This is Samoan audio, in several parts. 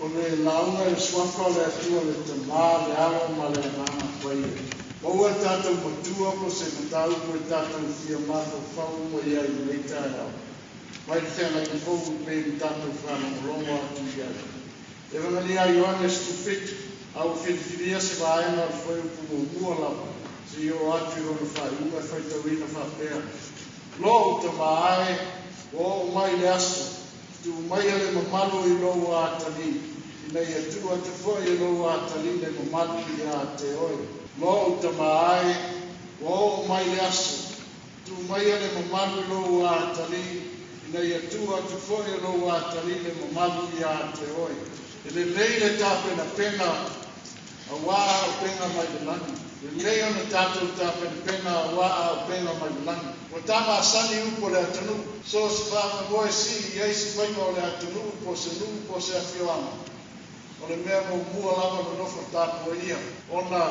O le lauga i le Suafa o le Atua le Tamā, le Alo ma le Agaga Paia. Maua e tatou matua po o se mataupu e tatou fia mafaufau uma i ai i lenei taeao, mai le feagaiga fou e pei ona tatou faalogologo atu i ai. Evagelia a Ioane 17, a ua filifilia se vaega o le fuaiupu muamua lava seia oo atu i lona faaiuga e faitauina faapea: Lou tamā e, ua oo mai le aso, tuu maia le mamalu i lou atalii, ina ia tuu atu foi e lou atalii le mamalu ia te oe. Lou tamā e, ua oo mai le aso, tuu maia le mamalu i lou atalii, ina ia tuu atu foi e lou atalii le mamalu ia te oe. E lelei le tapenapena auā auupega mai le lagi. Lelei ona tatou tapenapena auā auupega mai le lagi. Ua tamasani upu o le atunuu, so o se faamoemoe sii i ai se faiga o le atunuu po o se nuu po o se afioaga. O le mea muamua lava o le nofo tapuaia, ona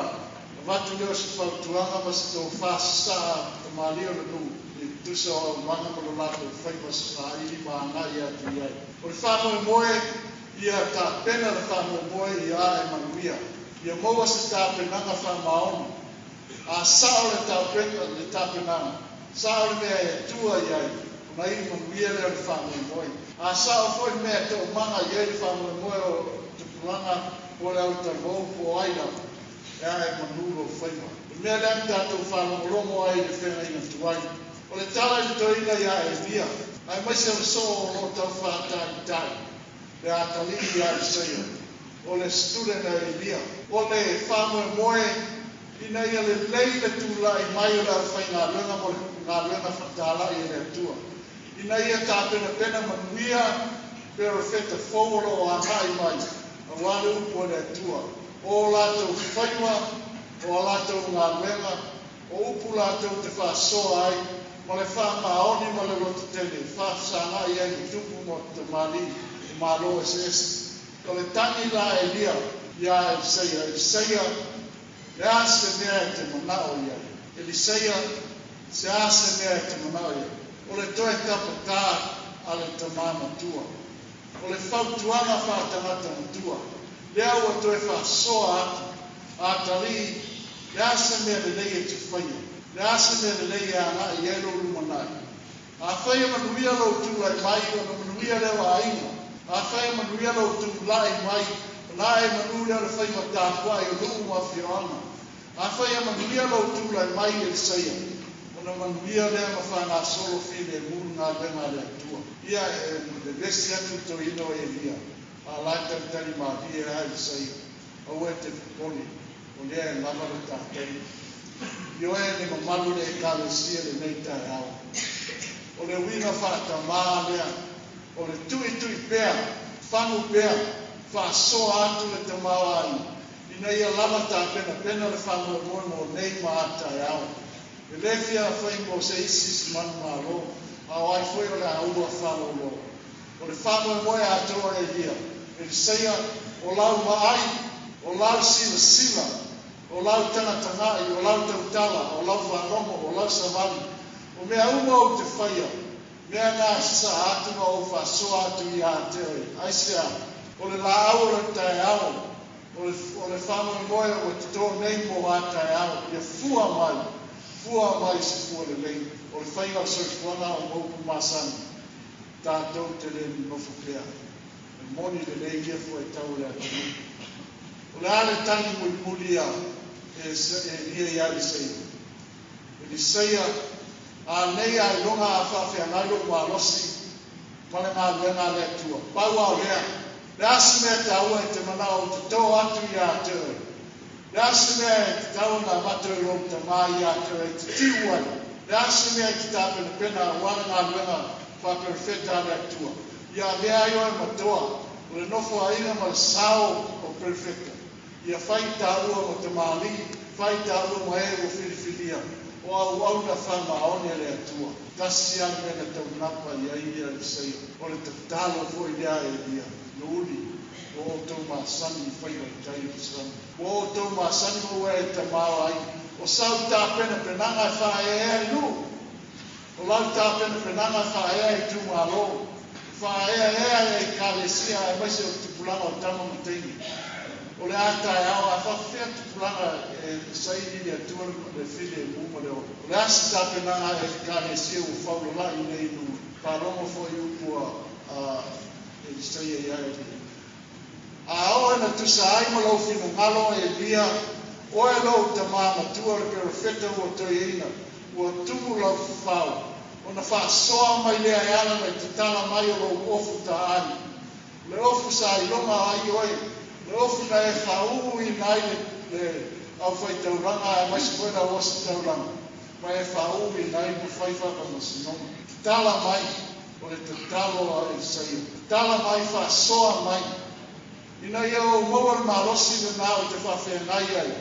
avatu lea o se fautuaga ma se tofā sasaa a tamalii o le nuu i le tutusa o aumaga ma lo latou faiva saili ma agai atu i ai. O le faamoemoe ia tapena le faamoemoe ia ae manuia, ia maua se tapenaga faamaoni. A sao le tapena, le tapenaga, sao le mea e tua i ai, ona iu manuia lea o le faamoemoe. A sao foi le mea e toomaga i ai le faamoemoe o tupulaga po o le autalavou po o ai lava, e ae manu lou faiva. O le mea lea na tatou faalogologo ai i le feagaiga tuai. O le tala i le toeaina ia Elia, aemaise o le soo o lo o tau faataitai le atalii ia Elisaia, o le student a Elia. O le faamoemoe ina ia lelei le tulai mai o le aufaigaluega mo le galuega fatalai e le Atua, ina ia tapenapena manuia perofeta fou o lo o agai mai auā le upu a le Atua. O latou faiva, o a latou galuega, o upu latou te faasoa ai, ma le faamaoni ma le lototele, e faafesagai ai ma tupu ma tamalii o malo eseese. O le tagi la a Elia iā Elisaia: Elisaia, le a se mea e te manao i ai? Elisaia, se a se mea e te manao i ai? O le toe tapatā a le tamā matua. O le fautuaga faatagata matua. Lea ua toe faasoa atu. Atalii, le a se mea lelei e te faia? Le a se mea lelei e agai i ai lou lumanai? Afai e manuia lou tulai mai, ona manuia lea o aiga. Afai e manuia lou tulai mai, ona ae manu lea o le faiva tapuai o nuu ma afioaga. Afai e manuia lou tulai mai, Elisaia, ona manuia lea ma faagasolo filemu le galuega a le Atua. Ia e vevesi atu le toeaina o Elia, a o la e talitali malie lava Elisaia. Aua e te popole, o lea e lava le ta taimi. Ioe le mamalu o le Ekalesia i lenei taeao. O le uiga faatamā lea, o le tuitui pea, fagu pea, faasoa atu le tamaoaiga, ina ia lava tapenapena le faamoemoe mo nei ma a taeao. E le fia fai mo se isi se manumalo, a o ai foi o le a ua faalolo. O le faamoemoe atoa Elia, Elisaia, o lau vaai, o lau silasila, o lau tagatagai, o lau tautala, o lau faalogo, o lau savali, o mea uma ou te faia, mea na sasaa atu ma ou faasoa atu ia te oe. Aisea? O le laau o le taeao, o le faamoemoe ua totō nei mo a taeao, ia fua mai, fua mai se fua lelei. O le faiga o le soifuaga o ma upu masani, tatou te le nonofo pea. E moni lelei ia fuaitau o le atunuu. O le a le tagi mulimuli a Elia ia Elisaia? Elisaia, a nei ailoga a faafeagai lou malosi ma le galuega a le Atua. Pau lava o lea, le a se mea taua e te manao ou te tō atu ia te oe? Le a se mea e tatau ona avatu e lou tamā ia te oe e te tiu ai? Le a se mea e te tapenapena auā le galuega faaperofeta a le Atua? Ia avea ai oe ma toa o le nofoaiga ma le sao o perofeta. Ia fai taua ma tamalii, fai taua ma e ua filifilia, o auauna faamaoni a le Atua. Tasi lava le mea na taunapa i ai ia Elisaia, o le tatalo foi lea a Elia, Luli, ua outou masani i faiva i tai o le sami. Ua outou masani ma ua e tamaoaiga. O sau tapenapenaga e faaeaea i nuu. O lau tapenapenaga e faaea i itumalo, e faaeaea i ekalesia aemaise o tupulaga o tama ma teine. O le a taeao a faafefea tupulaga e saili i le Atua le filemu ma le ola. O le a se tapenaga a Ekalesia ua faulala'i nei i luga? Faalogo foi i upu a Elisaia ia Elia. A oo ina tusa ai ma lou finagalo, Elia, oe lou tamā matua le perofeta ua toeaina, ua tumu lau fafao, ona faasoa mai lea e ala i le tatala mai o lou ofu taai. Le ofu sa iloga ai oe, le ofu na e faauluina ai le aufaitaulaga aemaise foi le auositaulaga, ma e faauluina ai ma fai faafaamasinoga. Tatala mai, o le tatalo a Elisaia. Tatala mai, faasoa mai, ina ia ou maua le malosi lenā ou te faafeagai ai,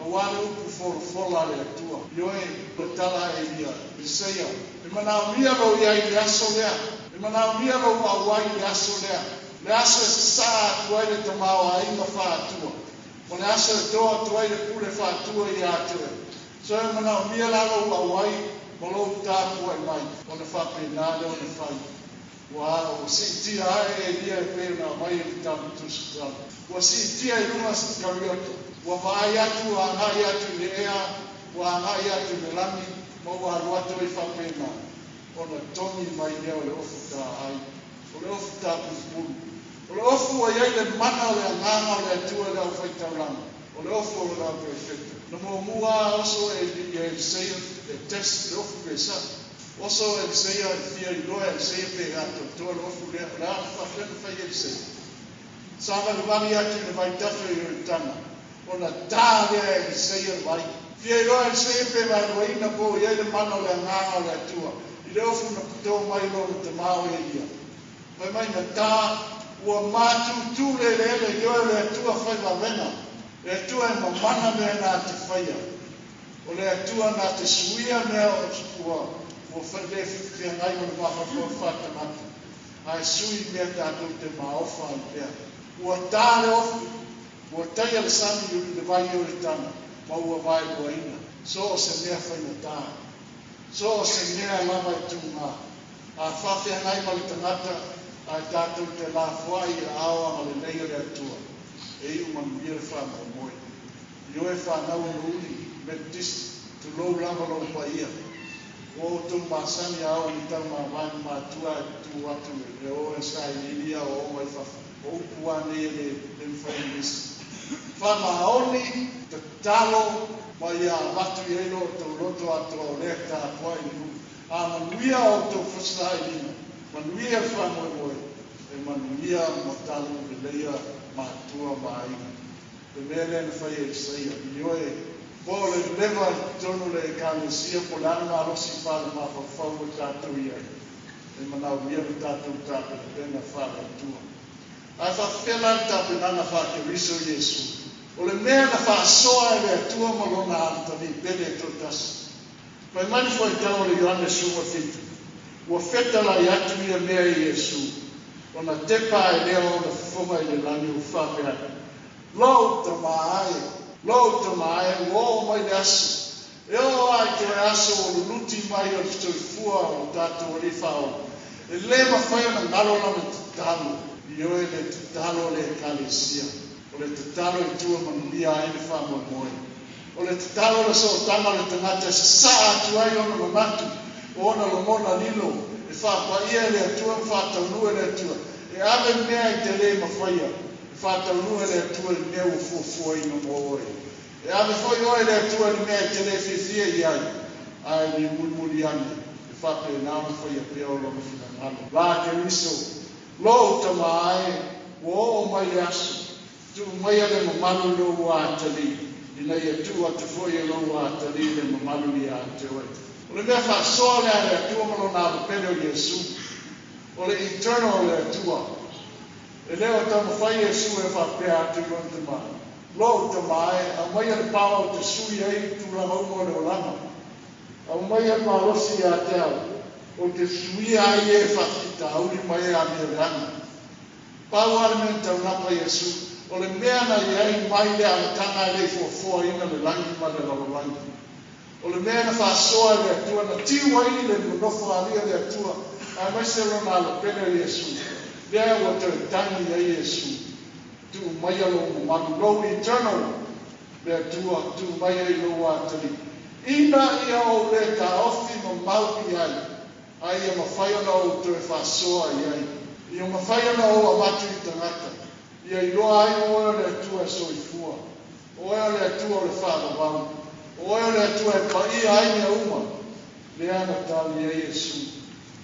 auā le upu folafola a le Atua. Ioe, o le tala a Elia, Elisaia, e manaomia lou i ai i le aso lea, e manaomia lou auai i le aso lea, le aso e sasaa atu ai le tamaoaiga faatua, o le aso e toa atu ai le pule faatua ia te oe. So e manaomia la lou auai ma lou tapuai mai, ona faapena lea ona fai. Ua siitia ae Elia e pei ona aumai i le tala tusitala. Ua siitia i luga kariota. Ua vaai atu, ua agai atu i le ea, ua agai atu i le lagi, ma ua alu atu ai faapena, ona togi mai lea o le ofu taai, o le ofu tapulupulu. O le ofu ua i ai le mana o le agaga o le Atua i le aufaitaulaga, o le ofu o le perofeta. Na muamua lava oso ia Elisaia e test le ofu pe sao. Oso Elisaia e fia iloa Elisaia pe atoatoa le ofu lea. O le a faapea ona fai Elisaia? Sa valivali atu i le vaitafe o Ioritana, ona ta lea Elisaia le vai. Fia iloa Elisaia pe vaeluaina po o i ai le mana o le agaga o le Atua i le ofu na toto mai lona tamā o Elia. Fai mai na ta, ua matutu le eleele, ioe, le Atua fai vavega. Le Atua e mamana mea na te faia. O le Atua na te suia mea ua le feagai ma le mafaufau faatanata, ae sui mea tatou te maofa ai pea. Ua ta le ofu, ua taia le sami i le vai o le tana, ma ua vaeluaina. So o se mea faigata, so o se mea lava e tūgā. A faafeagai ma le tagata, ae tatou te lafoai i aao agalelei o le Atua, e iu manuia le faamoemoe. Ioe, fanau o Nuuuli Metotisi, tulou lava lou paia. Ua outou masani a oo ina taumavae ma matua e tu atu e o e sailiili aoaoga i fafo. O upu lava nei e le mafai ona misi. Faamaoni, tatalo, ma ia avatu i ai lo outou loto atoa o lea tapuai i nuu. A manuia o outou fesailiga, manuia le faamoemoe, e manuia ma talu leleia matua ma aiga. Le mea lea na fai e Elisaia, ioe, po o le leva i totonu le Ekalesia, po o le a le malosi faalemafaufau ua tatou i ai, e manaomia le tatou tapenapena faale-Atua. Ae faafefea la le tapenaga faa-Keriso Iesu? O le mea na faasoa e le Atua ma lona Alotalii pele e toatasi. Fai mai le fuaitau o le Ioane 17, ua fetalai atu ia mea e Iesu, ona tepa ae lea o ona fofoga i le lagi ua faapea atu, Lou Tamā e, lou Tamā e, ua oo mai le aso, e oo lava i toe aso ua luluti mai o le soifua o le tatou Alii Faaola, e le mafai ona galo lana tatalo. Ioe, le tatalo a le Ekalesia, o le tatalo i tua manuia ai le faamoemoe. O le tatalo le sootaga o le tagata e sasaa atu ai ona manatu, o ona lagona lilo, e faapaia e le Atua ma faataunuu e le Atua. E ave mea i te le mafaia, e faataunuu e le Atua i mea ua fuafuaina mo oe. E ave foi oe e le Atua i le mea e te le fiafia i ai, ae le mulimuli ane, e faapena ona faia pea o lona finagalo. La Keriso, lou Tamā e, ua oo mai le aso, tuu maia le mamalu i lou atalii, ina ia tuu atu foi e lou atalii le mamalu ia te oe. O le mea faasoa lea a le Atua ma lona alopele o Iesu, o le eternal o le Atua. E le o taumafai Iesu e faapea atu i lona Tamā, Lou Tamā e, aumaia le paoa ou te sui ai i tulaga uma o le olaga. Aumaia le malosi ia te au, ou te suia ai e faafitauli ma e amioleaga. Pau lava le mea na taunapa Iesu, o le mea na i ai mai le amataga e le i foafoaina le lagi ma le lalolagi. O le mea na faasoa e le Atua, na tiu ai le nonofo alii o le Atua, aemaise lona alopele o Iesu, lea ua toe tagi ai Iesu. Tuu maia lou mamalu, lou eternal, le Atua, tuu maia i lou atalii, ina ia ou le taofi mamau i ai, a ia mafai ona ou toe faasoa i ai, ia mafai ona ou avatu i tagata, ia iloa ai o oe o le Atua e soifua, o oe o le Atua o le faavavau, o oe o le Atua e paia ai mea uma. Lea na tali ai Iesu,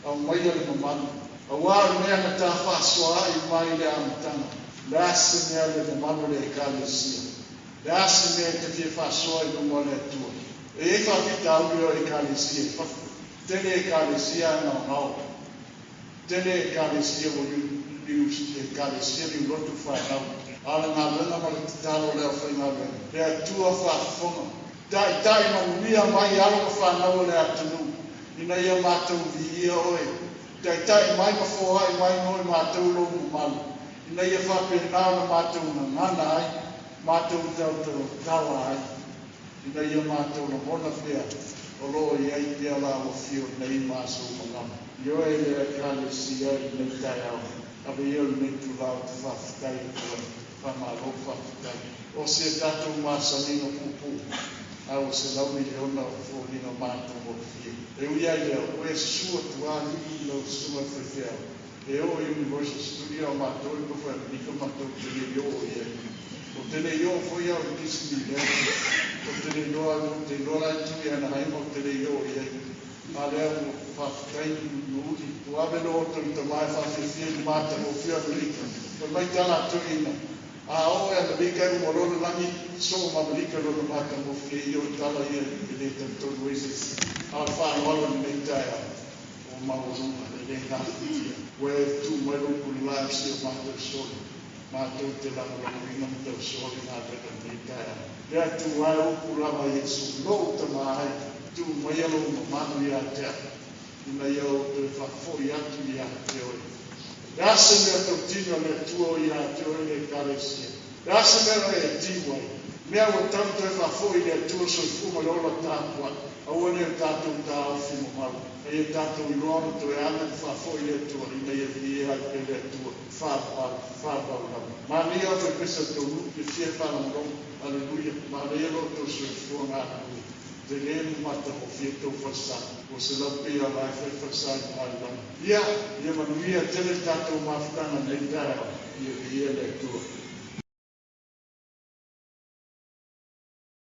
aumaia le mamalu, auā o le mea na ta faasoaai mai le amataga. O le a se mea le mamalu o le Ekalesia? O le a se mea e te fia faasoa i luma o le Atua? E i ai faafitauli o Ekalesia i fafo. Tele Ekalesia gaogao. Tele Ekalesia ua liu, Ekalesia liulotu fanau. A o le galuega ma le tatalo a le aufaigaluega, le Atua faafofoga, taitai manuia mai alo ma fanau o le atunuu, ina ia matou viia oe. Taitai mai ma foai mai mo i matou lou mamalu, ina ia faapena ona matou gagana ai, matou tautala ai, ina ia matou lagona pea o lo o i ai pea lau afio nei ma aso uma lava. Ioe le Ekalesia i lenei taeao, ave ia lenei itulā ou te faafetai atu ai, faamalo faafetai. O se tatou masaniga puupuu, a ua 100 miliona o foliga matagofie. E ui ai lea, ua e susu atu alii lau susuga i le faifeau, e oo i Universal Studio, a matou e nofo i Amerika matou te le i oo i ai. Ou te le i oo foi au i Disneyland. Ou te le iloa, ou te iloa la e tu i Anaheim, ou te le i oo i ai. A lea ua faafetai Nuli, ua ave lo outou tama e faafiafia i le matagofie o Amerika. Fai mai tala a toeaiina, a oo e Amerika e uma loa le lagi, soo ma Amerika lona matagofie i o tala ia e le talitonu ai se isi. A o le faaaloalo i lenei taeao, ua maualuga e le gafatia. Ua e tuu mai lou pulelā e si o matou soli, matou te lagolagoina ma tausoa le galuega i lenei taeao. Le Atua e upu lava Iesu, lou tama ai, tuu maia lou mamalu ia te au, ina ia ou toe faafoi atu ia te oe. Le a se mea tautino le Atua o ia te oe le Ekalesia? Le a se mea e tiu ai? Mea ua tau toe faafoi le Atua soifua ma le ola tapuai. Aua ne o tatou taofi mamau. Ai e tatou iloa ona toe aga ma faafoi le Atua ina ia viia ai pea le Atua. Faavavau, faavavau lava. Manaia o faipesa taunuu e fia faalogologo. Aleluia. Manaia lo outou soifua galulue. Tele ma matagofie tou falesa. Ua 100 pea la e fai falesa i luga i lagi. Ia, ia manuia tele le tatou mafutaga nei taeao. Ia viia le Atua.